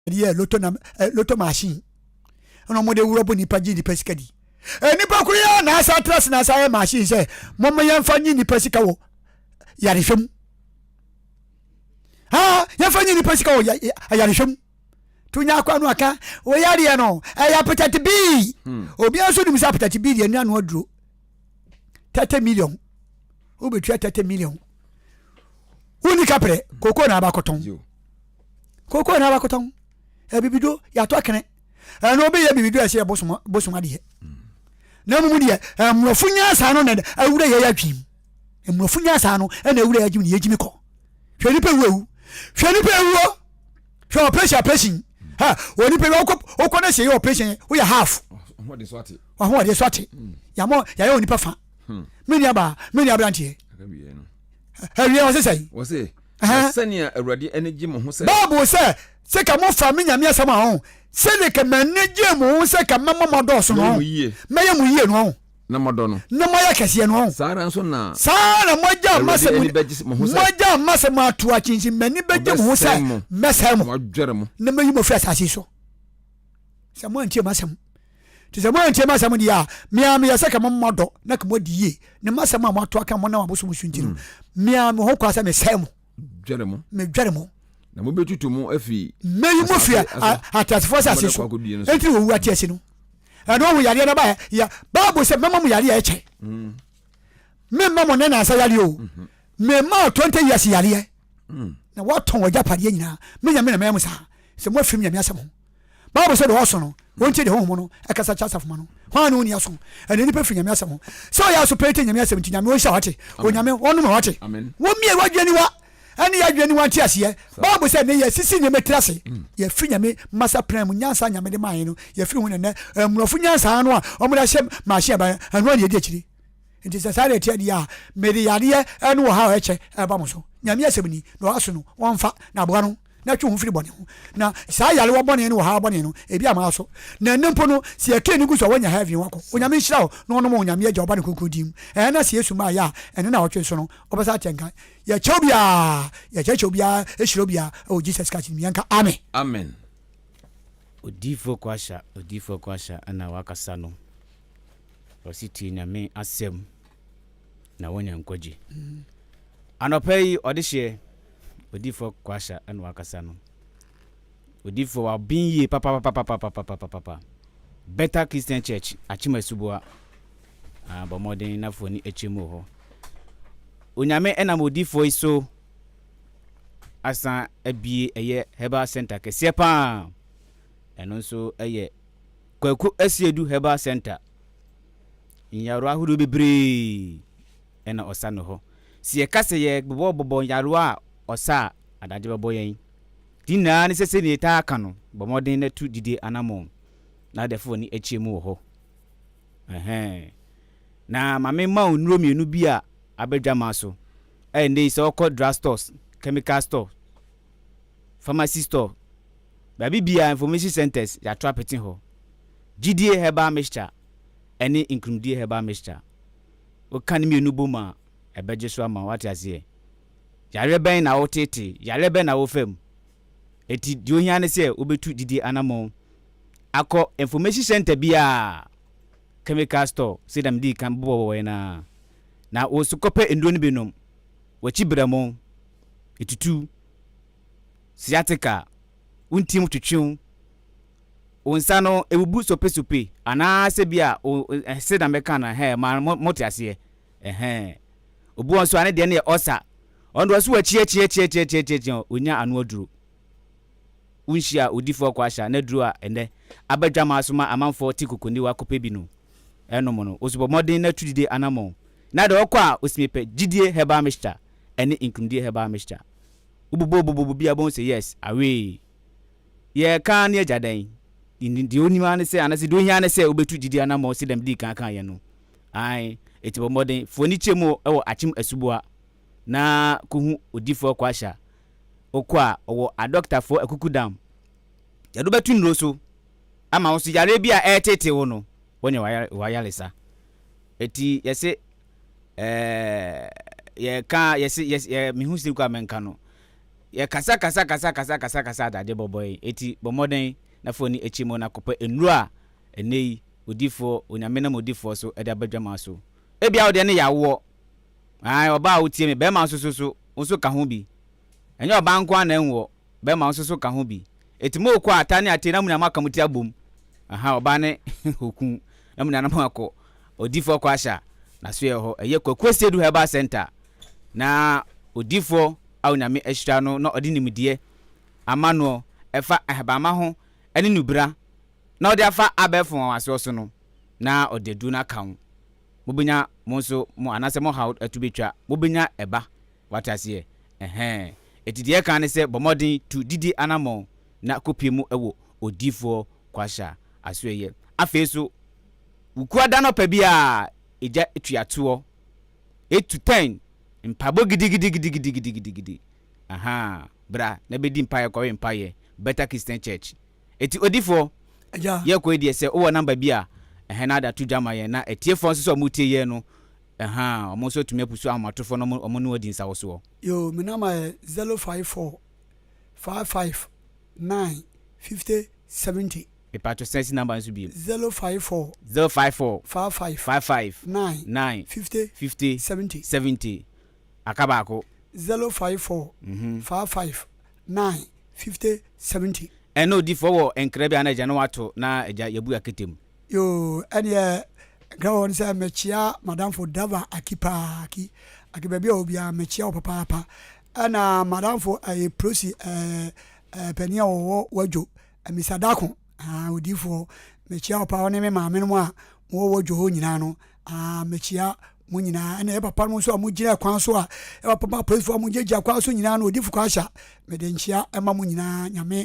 Yɛde yɛ loto nam ɛ loto machine ɛna wɔde wura bɔ nipa gye nipa sika di. Nipa koro yɛ na asa atra se na asa yɛ machine sɛ mɔmɔ yɛnfa nye nipa sika wɔ yarehwɛ mu. Ha yɛnfa nye nipa sika wɔ yarehwɛ mu. To nya akwa no aka wɔ yareɛ no ɛyɛ apɛtɛte bii. Obiara nso nim sɛ apɛtɛte bii deɛ nua no aduro. 30 million. Wobɛtua 30 million. Wonni kaprɛ koko na abakɔtɔn. Kooko na abakɔtɔn abibido yɛatɔ kene ɛno obi yɛ bibido ɛsɛ yɛ bosom bosom adeɛ na mmom deɛ mmorɔfo nyansa no na awura yɛ adwene mu mmorɔfo nyansa no ɛna awura yɛ adwene mu yɛgyimi kɔ hwɛ nipa ewu ewu hwɛ nipa ewuo hwɛ operation operation ha wɔ nipa bi ɔkɔ ɔkɔ na sɛ yɛ operation woyɛ half ahoɔden so ate yamɔ yɛayɛ wɔ nipa fa me nua baa me nua aberanteɛ awie ɔsɛ sɛ wɔse na sɛnea Awurade ani gye mo ho sɛ. Bible sɛ, Sɛ ka mofa me Nyame asɛm a ɔho, sɛdeɛ ka m'ani gye mo ho sɛ ka mɛma mo adɔɔso no ɔho, mɛyɛ mo yie no ɔho, na moadɔ no, na moayɛ kɛseɛ no ɔho, saa ara nso na saa ara na moagya Awurade ani bɛgye mo ho sɛ, moagya m'asɛm ato akyinkyim, m'ani bɛgye mo ho sɛ mɛsɛe mo, na madwɛre mo, na mɛyi mo afiri asase yi so, sɛ moantie m'asɛm. Nti sɛ moantie m'asɛm deɛ a, me ara meyɛ sɛ ka mo dɔ na ka moadi yie, ne m'asɛm a moato aka mo nam abosom so nti no, me ara me ho kwa sɛ mesɛe mo. Dwɛre mo. Medwɛre mo. Na mobɛtutu mo afiri Mɛyi mo afiri ateasefoɔ asase so. Enti na wɔwu ate ase no. Ɛno ɔho yareɛ no ba yɛ Bible sɛ mɛma mo yareɛ a ɛkyɛ. Memma mo ne nansa yareɛ o. Memma 20 years yareɛ. Na wɔatɔn w'agyapadeɛ nyinaa. Me Nyame na mɛyɛ mo saa. Sɛ moafiri me Nyame asɛm ho. Bible sɛ deɛ ɔso no, ɔntie deɛ Honhom no ɛkasa kyerɛ asafomma no. Hwan ne ɔnni aso? Ɛnna nnipa firi Nyame asɛm ho. Sɛ ɔyɛ aso pɛɛ tie Nyame asɛm nti, Nyame ɔnhyira wate. Onyame ɔnom wate. Wɔmmie w'adwene aniwa ɛne yɛn adwene aniwa nte aseɛ. Bible sɛ nnɛ yɛasisi nneɛma tiri ase. Yɛafiri Nyame masa plan mu, nyansa a Nyame de maa yɛn no, yɛafiri ho na nnɛ mmorɔfo nyansa no a wɔde ahyɛ machine aba no, ɛno ara na yɛdi akyire. Nti sɛ saa na ɛteɛ deɛ a, mede yadeɛ ne ɔhaw a ɛkyɛ ɛreba mo so. Nyame asɛm ni, na ɔaso no, wɔmfa, na aboa no. na twe wo ho firi bɔne ho. Na saa yarewa bɔne ne ɔhaw bɔne no, ebi ama so. Na ɛnnɛ mpo no, sɛ yɛka ani gu so a, woanya heaven wakɔ. Onyame nhyira wo na ɔnom wo Onyame Agya, Ɔba ne Kronkron din mu. Ɛɛ na sɛ Yesu mmaeɛ a, ɛnnɛ naawɔtwe nso no, wobɛsan ate nka. Yɛkyɛ obiara, yɛkyerɛkyerɛ obiara, hyira obiara wɔ Jesus Christ din mu. Yɛnka Amen. Amen. Odiyifoɔ Kwasha, Odiyifoɔ Kwasha na wakasa no. Ɔse tie Nyame asɛm na woanya nkwagye. Anɔpa yi ɔdehyeɛ Odiyifoɔ Kwasha na wakasa no. Odiyifoɔ waben yie papapapapapapapapa. Better Christian Church, Akyem Asuboa. Ah, bɔ mmɔden na fo ani akyɛ mu wɔ hɔ. Onyame ɛnam odiyifoɔ yi so asan abie ɛyɛ herbal center kɛseɛ paa. Ɛno nso ɛyɛ Kwaku Asiedu Herbal Center. Nyarewa ahodoɔ bebree na ɔsa no hɔ. Sɛ yɛka sɛ yɛrebobɔbobɔ nyarewa a ɔsa a, adagye bɛbɔ yɛn. Ne nyinaa ne sɛ sɛnea yɛtaa ka no, bɔ mmɔden na tu gyidie anammɔn na adɛfo w'ani akyia mu wɔ hɔ. Ɛhɛn. Na ma memma wo nnuro mmienu bi a aba dwamaa so. Ɛnnɛ yi sɛ wokɔ drug stores, chemical store, pharmacy store, baabi biara information centers yɛato apete hɔ. Gyidie herbal mixture ɛne nkunimdie herbal mixture. Woka ne mmienu bom a, ɛbɛgye so ama wo. Wate aseɛ? Yareɛ bɛn na woteetee? Yareɛ bɛn na wofa mu? Enti deɛ ohia ne sɛ wobɛtu gyidie anammɔn akɔ information center biara, chemical store, sɛdeɛ medii kan bobɔbɔeɛ no ara, na wo nso kɔpɛ nnuro no bi nom. W'akyi brɛmo, etutu, sciatica, wo ntim twetwe wo, wo nsa no ebubu sopesope anaasɛ bi a wo sɛ na mɛka no ɛhɛn ma mo mote aseɛ ɛhɛn obi wɔ nso a ne deɛ no yɛ ɔsa ɔno deɛ ɔso wakyi akyi akyi akyi akyi akyi akyi onya ano aduro wonhyia odifoɔ kɔ ahyɛ na aduro a ɛnɛ aba dwamaa so ma amanfoɔ te kokoniwa kɔpɛ bi no ɛnom no oso bɔ mmɔden na tu dide anamɔn na deɛ ɔkɔ a osimi pɛ gyidie herbal mixture ɛne nkunimdie herbal mixture wobobɔ bobɔ bi a wobɛhu sɛ yes awee Yɛreka ne agya dɛn? Deɛ ɔnim ara ne sɛ, anaasɛ deɛ ɔhia ara ne sɛ wobɛtu gyidie anammɔn sɛdeɛ medii kan kaeɛ no. Aane, enti bɔ mmɔden, fa w'ani kyerɛ mu wɔ Akyem Asuboa na kɔhu Odiyifoɔ Kwasha. Wokɔ a, ɔwɔ adɔkotafoɔ akukudam. Yɛde wo bɛto nnuro so ama wo nso yareɛ bi a ɛreteetee wo no, woanya w'ayaresa. Enti yɛse, ɛɛ, yɛka, yɛse, yɛse, yɛ, mehu sɛ kɔ a mɛnka no. Yɛkasa kasa kasa kasa kasa kasa adagye bɔbɔ yɛn. Eti bɔ mmɔden na fa w'ani akyi mu na kɔpɛ nnuro a ɛnnɛ yi odifoɔ, Onyame nam odifoɔ so de aba dwamaa so. Ebia wo deɛ no yɛ awoɔ. Ae, ɔbaa a wotie me, bɛrima nso so so, wo nso ka ho bi. Ɛnyɛ ɔbaa nko ara na ɛnwoɔ, bɛrima nso so ka ho bi. Eti morekɔ a, taa ne atee na mo nyinaa moaka mo ti abom. Aha, ɔbaa ne okun, na mo nyinaa na moakɔ. Odifoɔ Kwasha, n'asoɛeɛ hɔ, ɛyɛ Kwaku Asiedu Herbal Centre. Na odifoɔ a Onyame ahyira no na ɔde nimdeɛ ama noɔ ɛfa ahabamma ho ne nubra na ɔde afa abɛɛfo nwanwasoɔ so no, na ɔde aduro no aka ho. Mobɛnya mo nso mo anaasɛ mo haw atu bɛtwa, mobɛnya ɛba. Wate aseɛ? Ɛhɛɛ. Enti deɛ ɛka ne sɛ bɔ mmɔden tu didie anammɔn na kɔpue mu wɔ odiyifoɔ Kwasha asoɛeɛ. Afei nso, Wukuada anɔpa biara, egya tua toɔ, 8 to 10, mpaebɔ gidigidigidigidigidigidi. Ahaa, bra na bɛdi mpaeɛ kɔwe mpaeɛ, Better Christian Church. Eti odifoɔ, Agya. yɛkɔ yi deɛ sɛ wowɔ number bi a, ɛhɛn na ade ato dwa ama yɛn na atiefoɔ nso sɛ wɔretie yɛn no, ɛhaa, wɔn nso atumi apusu ahomatorofoɔ na wɔn ne wo adi nsawosoɔ. Yoo, me number yɛ 054 55 9 50 70. Mepatwo san si number no so bio. 054 054 55 55 9 9 50 50 70. 70. Aka baako. 054 55 9 50 70. Ɛna odifoɔ wɔ nkra bi a na agya no wato na agya yɛbu akete mu. Yoo ɛneɛ nkra wɔ hɔ ne sɛ mekyea madamfo Dava Aki paa Aki Aki baabi a ɔwɔ biara mekyea wo papaapa ɛna madamfo ɛyɛ prosi ɛɛ ɛɛ panin a ɔwɔ wadwo Mr Dako ah odiifoɔ mekyea wo paa wo ne me maame nom a mowɔ wadwo hɔ nyinaa no ah mekyea mo nyinaa ɛna yɛ papa nom nso a mogyina kwan so a yɛ papa ma apolisifoɔ a mogyinagyina kwan so nyinaa no odiifo Kwasha mede nkyea ɛma mo nyinaa nyame.